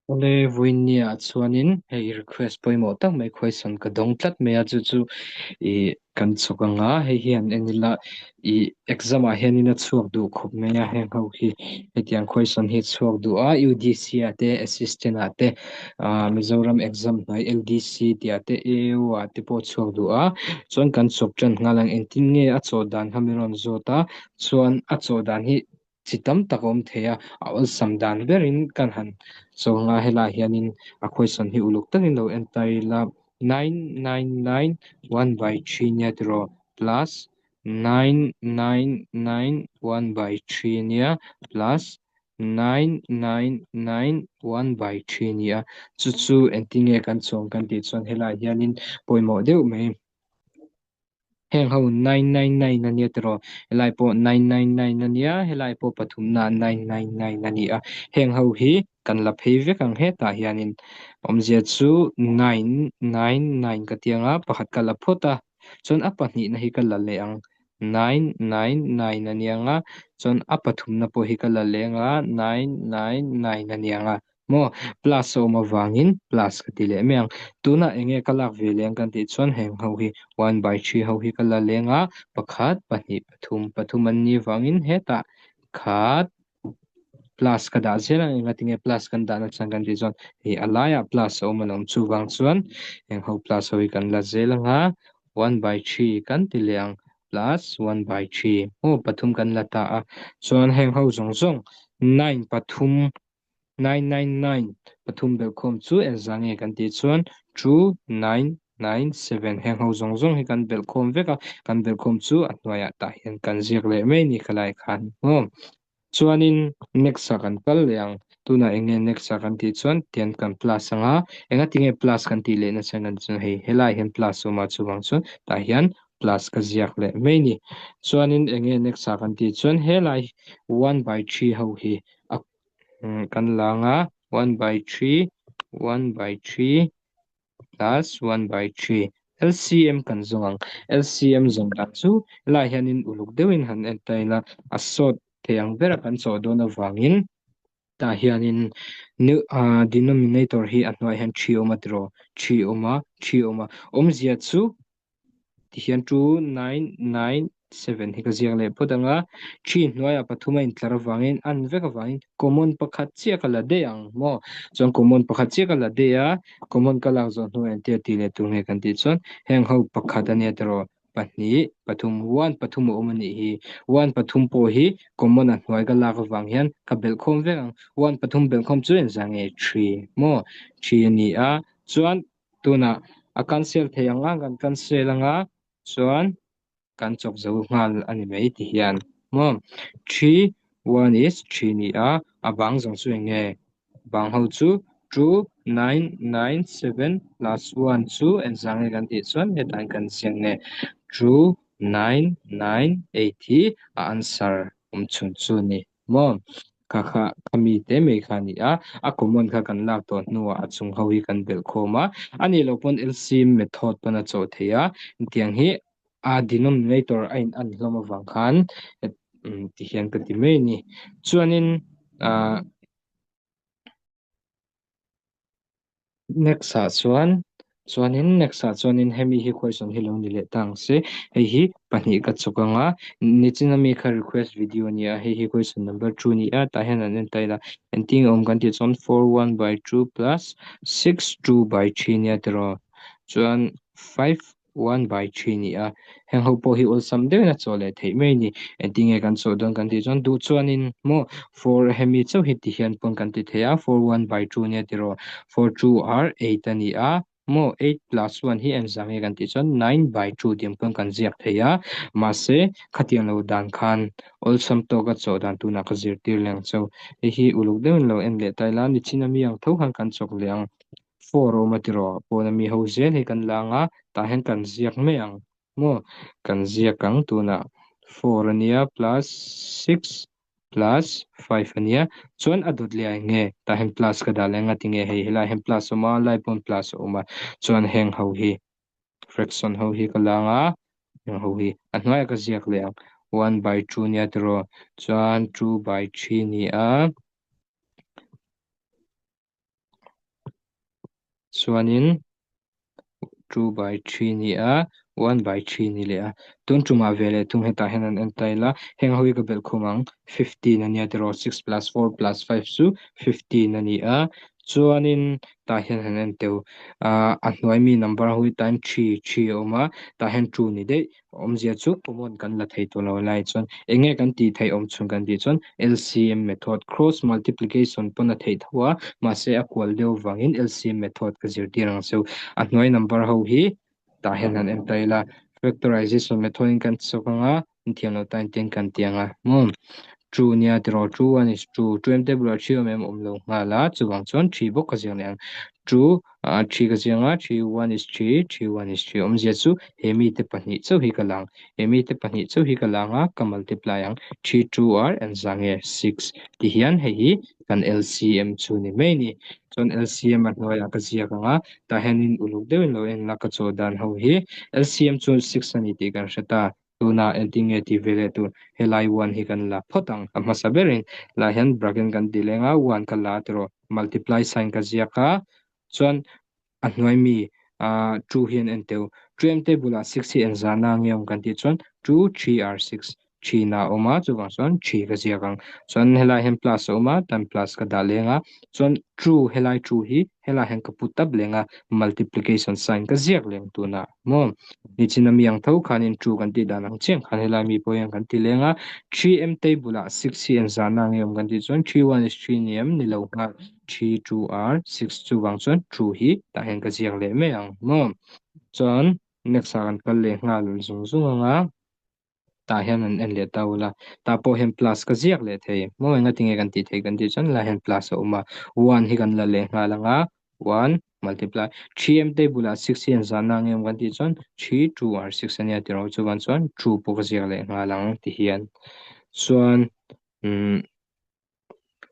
Awle vawiinnia chuanin hei request pawimawh tak mai question ka dawng tlat mai a chu chu ih kan chhawk ang a hei hian en ila ih exam ah hianin a chhuak duh khawp mai a heng ho hi hetiang question hi chhuak duh a UDC ah te assistant ah te ah Mizoram exam hnuai LDC tih ah te AO ah te pawh a chhuak duh a chuan kan chhawk tan nghal ang engtin nge a chawh dan kha min rawn zawt a chuan a chawh dan hi chi tam tak a awm thei a, a awlsam dan berin kan han sawi ang a, helaiah hianin a question hi uluk takin lo en ta ila nine nine nine one by three nia tiraw plus nine nine nine one by three nia plus nine nine nine one by three nia chu chu engtin nge kan chhawm kan tih chuan helaiah hianin pawimawh deuh mai. Heng ho nine nine nine a nia tiraw helai pawh nine nine nine a nia helai pawh pathumna nine nine nine a ni a heng ho hi kan la phei vek ang hetah hianin awmzia chu nine nine nine ka ti ang a pakhat ka la phawt a chuan a pahnihna hi ka la leh ang nine nine nine a nia ang a chuan a pathumna pawh hi ka la leh ang a nine nine nine a nia ang a. Maw? Plus a awm avangin plus ka ti leh mai ang. Tunah eng nge ka lak ve leng kan tih chuan heng ho hi one by three ho hi ka la leng a, pakhat, pahnih, pathum, pathum an nih vangin hetah khat plus ka dah zel ang. Engati nge plus kan dah nachang kan tih chuan hei a laiah plus a awm alawm. Chuvang chuan heng ho plus ho hi kan la zel ang a, one by three kan ti leh ang plus one by three. Maw pathum kan la ta a, chuan heng ho zawng zawng nine pathum Nine nine nine pathum belhkhawm chu engzah nge kan tih chuan two nine nine seven heng ho zawng zawng hi kan belhkhawm vek a, kan belhkhawm chu a hnuaiah tah hian kan ziak leh mai ni khalai khan maw. Chuanin next ah kan kal leh ang, tunah eng nge next ah kan tih chuan tian kan plus ang a, engati nge plus kan tih leh nasa kan tih chuan hei helaiah hian plus a awm a chuvang chuan tah hian plus ka ziak leh mai ni. Chuanin eng nge next ah kan tih chuan helai one by three ho hi a kan lang a one by three one by three plus one by three LCM kan zawng ang LCM zawng dan chu helaiah hianin uluk deuhin han en ta ila a sawt thei ang bera kan chawh dawn avangin tah hianin new ah denominator hi a hnuaiah hian three a awm a tiraw three a awm a three a awm a awmzia chu Tihian two nine nine seven hi ka ziak leh phawt ang a, three hnuaiah pathum a intlar avangin an vek avangin common pakhat chiah ka la daih ang maw? Chuan common pakhat chiah ka la daih a, common ka lak zawh hnuah engtia tih leh tur nge kan tih chuan heng ho pakhat a nia tiraw pahnih pathum one pathum a awm a nih hi, one pathum pawh hi common a hnuai ka lak avang hian ka belhkhawm vek ang, one pathum belhkhawm chu engzah nge three maw? Three a ni a, chuan Tunah a cancel thei ang a, kan cancel anga chuan kan chawk zo nghal a ni mai ti hian maw three one is three ni a, a bang zawng chu eng nge? Bang ho chu two nine nine seven plus one chu engzah nge kan tih chuan hetah hian kan ziak nge two nine nine eight hi a answer awm chhun chu a ni. Maw? Kha kha kha mi te mai kha a ni a, a common kha kan lak tawh hnuah a chung ho hi kan belh khawm a, a nih loh pawn LCM method pawn a chawh thei a, hetiang hi a denominator a in an hlawm avang khan ti hian ka ti mai a ni. Chuanin ah. Next ah chuan chuanin next ah chuanin hemi hi question hi lo ni leh ta ang se hei hi pahnih ka chawk ang a nichin ami kha request video a ni a hei hi question number two a ni a tah hian an en ta ila engtin nge awm kan tih chuan four one by two plus six two by three nia tiraw chuan five one by three ni a, heng ho pawh hi awlsam deuhin a chawh leh theih mai a ni. Engtin nge kan chawh dawn kan tih chuan duh chuanin maw four hemi chauh hi ti hian pawn kan ti thei a, four one by two nia tiraw four two are eight a ni a, maw eight plus one hi engzah nge kan tih chuan nine by two tih ang pawn kan ziak thei a, mahse khatiang lo dan khan awlsam tawka chawh dan tunah ka zirtir leh ang chauh. Hei hi uluk deuhin lo en leh ta ila nichin ami ang tho khan kan chawk leh ang. Four a awm a tiraw pawn ami ho zel hi kan la ang a tah hian kan ziak mai ang maw kan ziak ang tunah four a nia plus six plus five a nia chuan a dawt leh ah eng nge tah hian plus ka dah leh ang a tinge hei helaiah hian plus a awm a lai pawn plus a awm a chuan heng ho hi fraction ho hi ka la ang a heng ho hi a hnuaiah ka ziak leh ang one by two nia tiraw chuan two by three a ni a. Chuanin 2 by 3 ni a, 1 by 3 ni leh a. Tun tumah ve leh thung hetah hian an en ta ila, heng ho hi ka belh khum ang, 15 a nia tiraw, 6 plus 4 plus 5 chu 15 a ni a. Chuanin tah hian han en teu, ah a hnuai mi number ho hi tah hian 3, 3 a awm a, tah hian 2 ni daih. Awmzia chu common kan la thei tawh lo lai chuan eng nge kan tih theih awm chhun kan tih chuan LCM method cross multiplication pawn a theih tho a, mahse a kual deuh vangin LCM method ka zirtir ang cheu. A hnuai number ho hi tah hian han en ta ila factorization method in kan chawk ang a, in thiam lo tan tin kan ti ang a maw. Two nia tiraw two one is two, two em table ah three awm em awm lo nghal a, chuvang chuan three bawk ka ziak leh ang. Two ah three ka ziak ang a, three one is three, three one is three awmzia chu he mite pahnih chauh hi ka lang. He mite pahnih chauh hi ka lang a, ka multiply ang. Three two are engzah nge six ti hian hei hi kan LCM chu ni mai a ni. Chuan LCM a hnuaiah ka ziak ang a, tah hianin uluk deuhin lo en la ka chaw dan ho hi. LCM chu six a ni tih kan hre ta. Tunah engtin nge tih ve leh tur helai one hi kan la phawt ang. A hmasa berin lah hian bracket kan ti leng a, one ka la tiraw multiply sign ka ziak a, chuan a hnuai mi ah two hian en teu. Two em table ah six hi engzahna nge awm kan tih chuan two three are six three na a awm a, chuvang chuan three ka ziak ang. Chuan helai hian plus a awm a, tan plus ka dah leng a, chuan two helai two hi helai hian ka put up leng a, multiplication sign ka ziak leng tunah maw. Nichina mi ang tho khanin two kan tih dan ang chiang khan helai mi pawh hian kan ti leng a, three m table ah six hi engzahna nge awm kan tih chuan three one is three ni em ni lo nghal three two are six chuvang chuan two hi tah hian ka ziak leh mai ang maw. Chuan next ah kan kal leh nghal zung zung ang a. Tah hian an en leh ta ula, tah pawh hian plus ka ziak leh thei. Maw engati nge kan tih theih kan tih chuan helai hian plus a awm a, one hi kan la leh nghal ang a, one multiply three m table ah six hi engzahna nge awm kan tih chuan three two are six a nia tiraw chuvan chuan two pawh ka ziak leh nghal ang ti hian. Chuan umm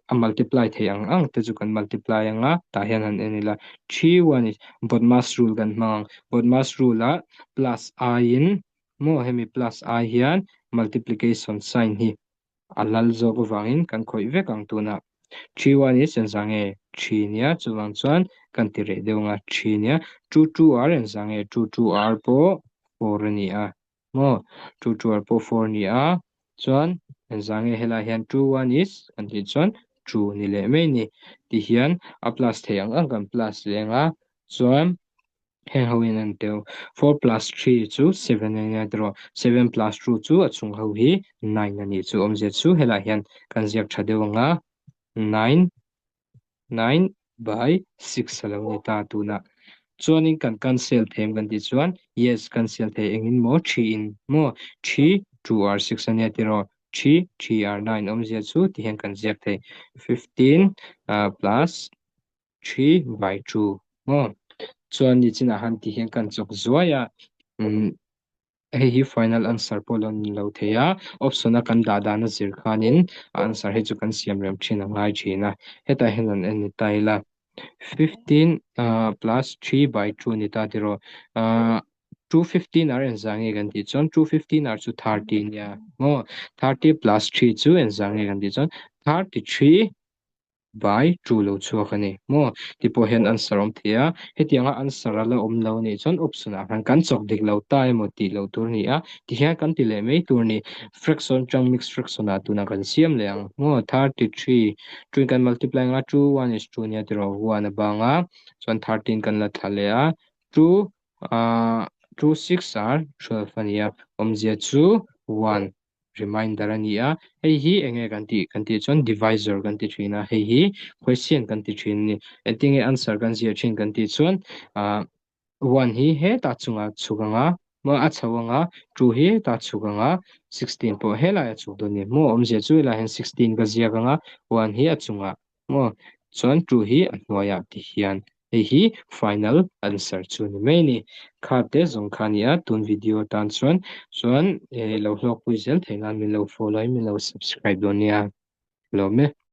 a multiply theih ang ang te chu kan multiply ang a, tah hian han en ila three one is BODMAS rule kan hmang ang, BODMAS rule ah plus i in maw hemi plus i hian multiplication sign hi a lal zawk avangin kan khawih vek ang tunah three one is engzah nge three nia chuvang chuan kan ti reh deuh ang a three nia two two are engzah nge two two are pawh four a ni a. Maw? Two two are pawh four ni a, chuan engzah nge helai hian two one is kan tih chuan two ni leh mai ni. Ti hian a plus thei ang ang kan plus leng a, chuan heng ho in an teu. Four plus three chu seven a nia tiraw, seven plus two chu a chung ho hi nine a nih chu awmzia chu helai hian kan ziak tha deuh ang a, nine 9 by 6 a lo ni ta tunah. Chuanin kan cancel thei em kan tih chuan yes cancel thei engin maw 3 in maw 3 2 r 6 ania tiraw 3 3 r 9 awmzia chu ti hian kan ziak thei 15 uh, plus 3 by 2 maw chuan ni chinah han ti hian kan chawk zuai a um, Hei hi final answer pawh lo ni lo thei a, option a kan dah dan a zir khanin a answer hi chu kan siam rem thin a ngai thin a. Hetah hian an en ni ta ila, 15 plus 3 by 2 ni ta tiraw, 2 15 are engzah nge kan tih chuan 2 15 are chu 30 nia maw, 30 plus 3 chu engzah nge kan tih chuan 33 By true lo chhuak a ni maw? Ti pawh hian answer awm thei a, hetianga answer a la awm lo a nih chuan option ah khan kan chawk dik lo ta emaw tih loh tur a ni a, tihian kan ti leh mai tur a ni. Fraction atang mixed fraction ah tunah kan siam leh ang maw? 33 two in kan multiply ang a, two one is two nia tiraw one a bang a, chuan 13 kan la thla leh a, two ah two six are 12 a ni a, awmzia chu one reminder a ni a, hei hi eng nge kan tih kan tih chuan divisor kan ti thin a, hei hi question kan ti thin a ni. Engtin nge answer kan ziah thin kan tih chuan ah one hi hetah chungah chhuk ang a, maw a chho ang a, two hi hetah chhuk ang a, 16 pawh helai a chhuk dawn a ni. Maw awmzia chu helai hian 16 ka ziak ang a, one hi a chungah Maw? Chuan two hi a hnuaiah ti hian hei hi final answer chu ni mai a ni. Kha te zawng kha a ni a, tun video atan chuan chuan lo hlawkpui zel theih nan min lo follow in min lo subscribe dawn nia. Lawm e.